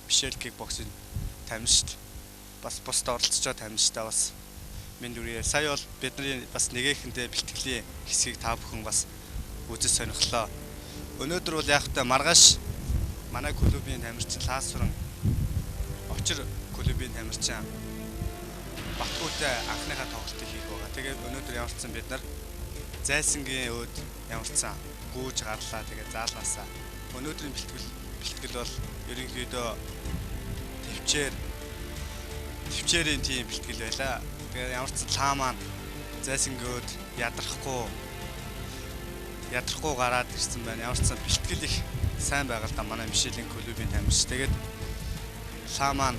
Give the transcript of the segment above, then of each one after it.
Мишель кикбоксing тамирчид бас бусд оролцож байгаа тамирчдаа бас мэнд хүргэе. Сая бол бидний бас нэгээхэндээ бэлтгэлийн хэсгийг та бүхэн бас үзэж сонирхлоо. Өнөөдөр бол яг та маргааш манай клубын тамирчин Лаасүрэн Очир клубын тамирчин Батгуутай анхныхаа тоглолтыг хийх байгаа. Тэгээд өнөөдөр ямар ч сан бид нар Зайсангийн өөд ямар ч сан гүйж гарлаа. Тэгээд заалнаасаа өнөөдрийн бэлтгэл бол ерөнхийдөө төвчээрийн тийм бэлтгэл байлаа. Тэгээд ямар ч лаа маань Зайсангийн өөд ядрахгүй гараад ирсэн байна. Ямар ч сан бэлтгэл их сайн байгаа л да манай Мишелийн клубын тамирч. Тэгээд лаа маань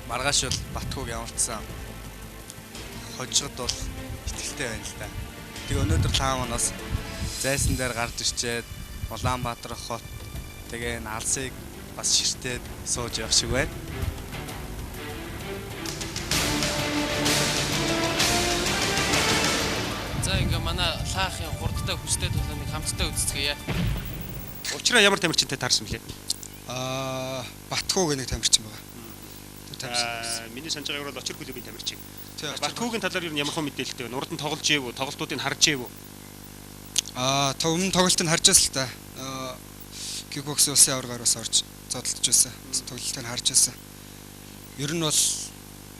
маргааш бол Батгууг ямар ч сан хожигд бол итгэлтэй байна л да. Тэгээ өнөөдөр лаа маань бас Зайсан дээр гарч ирчээд Улаанбаатар хот тэгээ энэ алсыг бас ширтээд сууж явах шиг байна. За ингээ манай лаахын хурдтай хүчтэй тулааныг хамтдаа үзцгээе. Учраа ямар тамирчинтай таарсан блэ? Батгуу гэх нэг тамирчин байгаа. Миний санаж байгаагаар бол Очир клубын тамирчин. Батгуугийн талаар юу ямар хөө мэдээлэлтэй вэ? Урд нь тоглож ив үү? Тоглолтуудыг харж ив үү? Өмнө тоглолтыг харж байсан л та. Кикбокс улсын аваргаар бас орж зодтолж байсан. Тоглолтыг харж байсан. Ер нь бол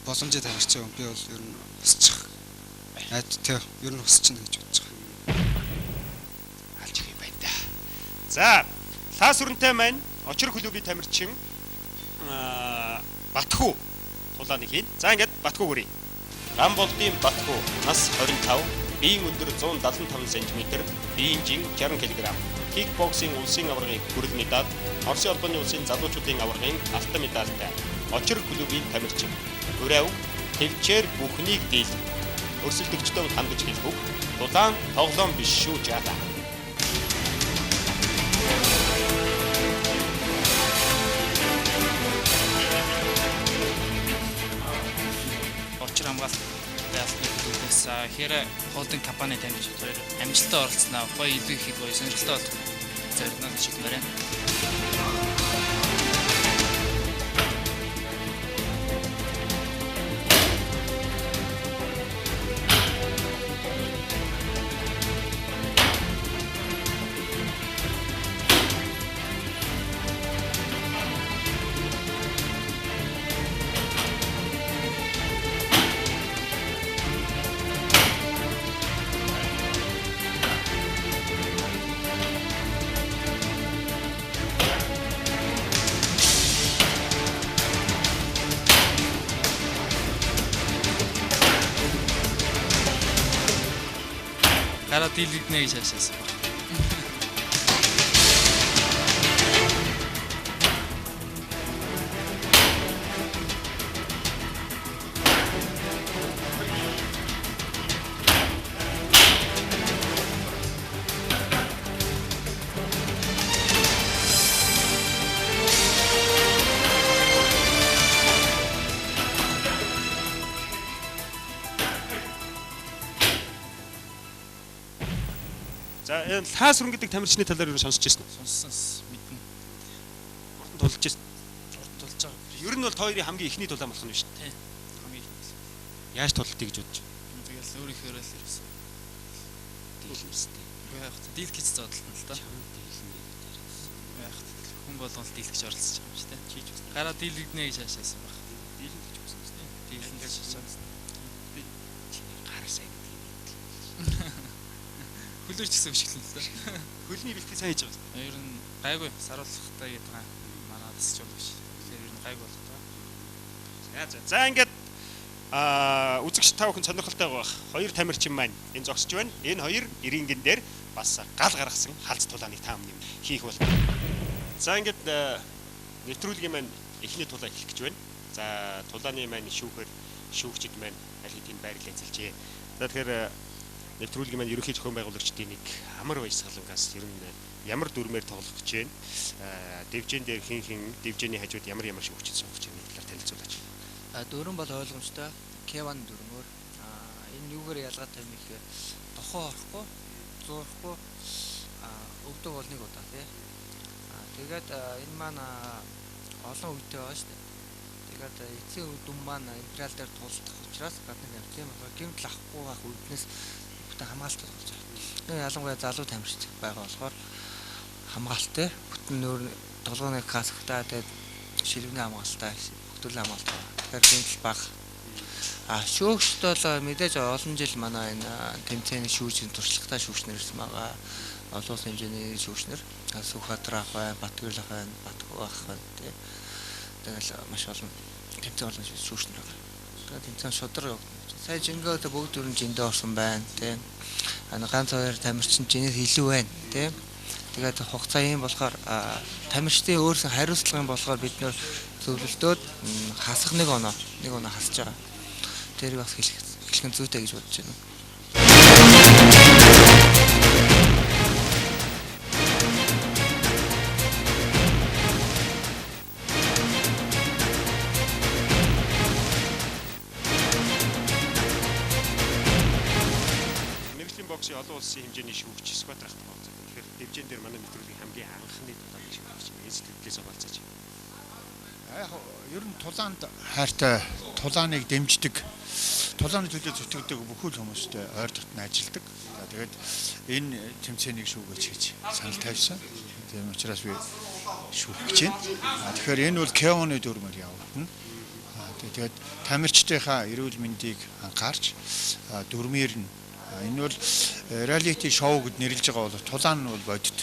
боломжтой тамирчин. Би бол ер нь хусчих. Найдтай ер нь хусчихна гэж бодож байгаа. Алж их юм байна да. За, Лаасүрэнтэй маань Очир клубын тамирчин Батхүү тулааныг хийн. За ингээд Батхүү гүрий. Гамболдын Батхүү нас 25, биеийн өндөр 175 см, биеийн жин 60 кг. Кикбоксing улсын аваргын хүрэл медаль, Оросын холбооны улсын залуучуудын аваргын алтан медальтай. Очир клубын тамирчин. Урайв төвчээр бүхнийг дийлэн. Өрсөлдөгчдөн хандаж хэлэх үг. Тулаан тоглоом биш шүү жаалаа. Очир хамгаалт байгаль клубээс Хера холдинг компани тамирчид хоёр амжилттай оролцсноо гоё илүү их гоё сонирхолтой болох зоригно гэж хэлмээр байна. Гараа дийлэгдэнэ гэж хаашаасан байна. За энэ Лаасүрэн гэдэг тамирчны талаар юу сонсч ирсэн үү? Сонссон мэднэ. Урд нь тулж ирсэн. Урд нь тулж байгаа. Ер нь бол та хоёрын хамгийн эхний тулаан болох нь биш үү? Тийм. Хамгийн эхний. Яаж тулдгийг гэж бодож байна? Тэгэл өөрийнхөө л ерөөсөө. Дийлнэ үстэй. Яг та дийлэх гэж зодтолно л да. Чам дийлнэ гэж яриасан. Яг хүн болгон л дийлэх гэж оролцож байгаа юм шүү дээ. Чийж үснэ. Гараа дийлэгдэнэ гэж хаашаасан баг. Дийлнэ гэж үснэ. Дийлнэ гэж хаашаасан. Би чиний гар сайн гэдгийг мэдсэн. Хөлөөр ч гэсэн өшиглэн л да. Хөлний бэлтгэл сайн хийж байгаа. Ер нь гайгүй саруулахтай гэдэг манай дасгалжуулагч. Тэгэхээр ер нь гайгүй болох та. За за. За ингээд үзэгч та бүхэн сонирхолтой байх. Хоёр тамирчин маань энэ зогсож байна. Энэ хоёр эрингэн дээр бас гал гаргасан халз тулааныг та өмнө хийх бол. За ингээд нэвтрүүлгийн маань эхний тулаан эхлэх гэж байна. За тулааны маань шүүхээр шүүгчид маань аль хэдийн байрлал эзэлжээ. За тэгэхээр нэвтрүүлгийн маань ерөнхий зохион байгуулагчдын нэг амар баясгалангаас ер нь ямар дүрмээр тоглох гэж байна. Дэвжин дээр хин хин дэвжээний хажууд ямар ямар шүүгчид суух гэж байна талаар танилцуулаач. Дүрэм бол ойлгомжтой. K1 дүрмээр энэ юугаар ялгаатай юм гэхээр дохоо орохгүй, зуурахгүй өвдөг бол нэг удаа тий. Тэгээд энэ маань Олон үетэй байгаа шүү дээ. Тэгээд эцсийн үе дүн маань Империал дээр тулдах учраас гадна тамирчин болохоор гэмтэл авахгүй байх үүднээс бүтэн хамгаалалт болж байгаа. Ялангуяа залуу тамирч байгаа болохоор хамгаалалттай бүтэн нөр толгойн касктай тэгээд шилвний хамгаалалттай бүтүүлийн хамгаалалт. Тэгэхээр гэмтэл бага. А шөөгчд бол мэдээж олон жил манай энэ тэмцээний шүүжийн туршлагатай шүүгчнэр ирсэн байгаа. Олон улсын хэмжээний шүүгчнэр Сүхбаатар ах байна, Батгэрэл ах байна, Батгөө ах байна тий. Тэгэл маш олон тэмцээн олон шүүгчнэр байгаа. Тэгээд тэмцээн шудраг явагдана. Сая жингээ одоо бүгд өрн жиндээ орсон байна тий. А ганц хоёр тамирчин жинээс илүү байна тий. Тэгээд хугацаа ийм болохоор тамирчдын өөрсдөө хариуцлага юм болохоор бид нөр зөвлөлтөөд хасах нэг оноо хасж байгаа. Тэрийг бас хэлэх нь зүйтэй гэж бодож байна. Мэргэжлийн боксын олон улсын хэмжээний шүүгч Сүхбаатар ахтай болцоо. Тэгэхээр дэвжээн дээр манай нэвтрүүлгийн хамгийн анхны тулааны шүүгч юм. Энэ сэтгэлдээс болцооч. Яг ер нь тулаанд хайртай, тулааныг дэмждэг, тулааны төлөө зүтгэдэг бүхэл хүмүүстэй ойр дотно ажилладаг. За тэгээд энэ тэмцээнийг шүүгэж хийж санал тавьсан. Тийм учраас би шүүх гэж байна. Тэгэхээр энэ бол K1-ы дүрмээр явагдана. Тэгээд тамирчдынхаа эрүүл мэндийг анхаарч дүрмээр нь энэ бол реалити шоу гэд нэрлэж байгаа бол тулаан нь бол бодит.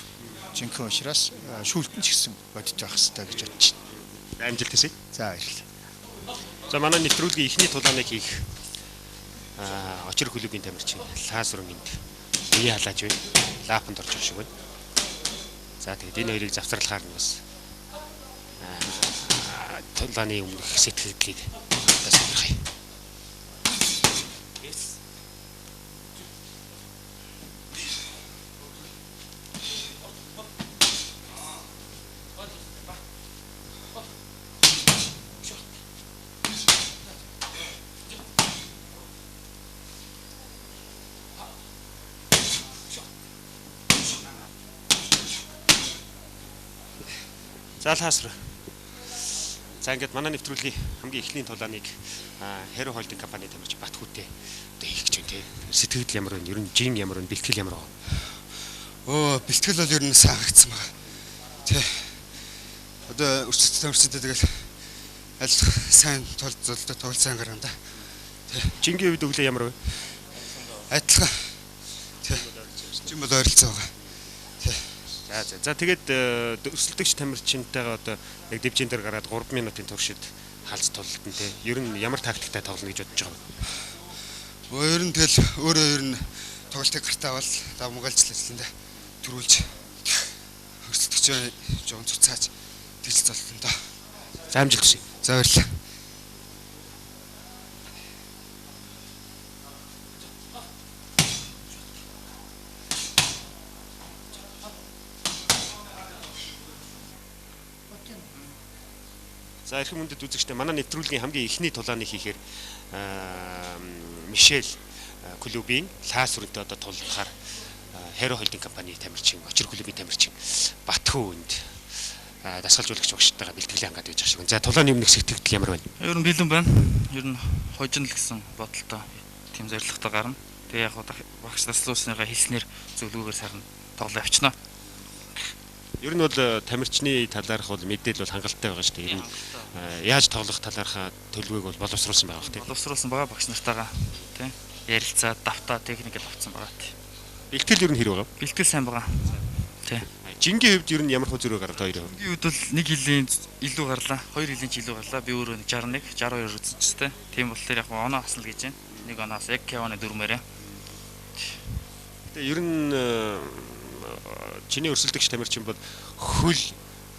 Жинхэнэ учраас шүүлтэн ч гэсэн бодит байх хэрэгтэй гэж бодож байна. Амжилт хүсье. За баярлалаа. За манай нэвтрүүлгийн эхний тулааныг хийх Очир клубын тамирчин Лаасүрэн энд бие халааж байна. Лаапанд орж байгаа шиг байна. За тэгээд энэ хоёрыг завсарлахаар нь бас тулааны өмнөх сэтгэлдлийг одоо сонирхъя. За Лаасүрэн. За ингээд манай нэвтрүүлгийн хамгийн эхний тулааныг Hero Holding компани тамирч Батхүүтэй одоо хийх гэж байна тий. Сэтгэл ямар вэ? Ер нь жин ямар вэ? Бэлтгэл ямар вэ? Өө бэлтгэл бол ер нь сайн хагцсан байгаа. Тий. Одоо өрсөлдөж тамирчдаа тэгэл аль сайн тулд золдоо тоглол сайн гарна да. Тий. Жингийн хувьд өглөө ямар вэ? Адилхан. Тий. Жин бол ойролцоо байгаа. За за. За тэгээд өрсөлдөгч тамирчинтайгаа одоо яг дэвжин дээр гараад 3 минутын туршид халз тултан тий. Ер нь ямар тактиктай тоглоно гэж бодож байгаа вэ? Ер нь тэгэл өөрөө ер нь тоглолтыг гартаа авал давмгаалж ажиллана да. Төрүүлж өрсөлдөгчөө жоон цуцааж тэгж золтон доо. За амжилт хүсье. За баярлалаа. За эрхэм хүндэт үзэгчдээ манай нэвтрүүлгийн хамгийн эхний тулааныг хийхээр Мишель клубын Лаасүрэнтэй одоо тулалдахаар Hero Holding компани тамирчин, Очир клубын тамирчин Батхүү энд дасгалжуулагч багштайгаа бэлтгэлээ хангаад байж байгаа шиг. За тулааны өмнөх сэтгэгдэл ямар байна? Ер нь бэлэн байна. Ер нь хожино л гэсэн бодолтой тийм зорилготой гарна. Тэгээ яг багш даслуулсныгаа хэлснээр зөвлөгөөгөөр сайхан тоглоо явчихна. Ер нь бол тамирчны талаарх бол мэдээлэл бол хангалттай байгаа шүү дээ. Ер нь яаж тоглох талаархаа төлөвийг бол боловсруулсан байгаа бох тийм. Боловсруулсан байгаа багш нартайгаа тийм. Ярилцаа, давтаа, техникэл авцсан байгаа тийм. Бэлтгэл ер нь хэр байгаа? Бэлтгэл сайн байгаа. Тийм. Жингийн хувьд ер нь ямар хөө зөрөө гарав хоёрын хувьд? Жингийн хувьд бол нэг жилийн илүү гарлаа, хоёр жилийн ч илүү гарлаа. Би өөрөө 61, 62 үзчихсэн. Тийм болохоор яг оноо хасна л гэж байна. Нэг оноос яг K1-ы дүрмээрээ. Гэтэ ер нь чиний өрсөлдөгч тамирчин бол хөл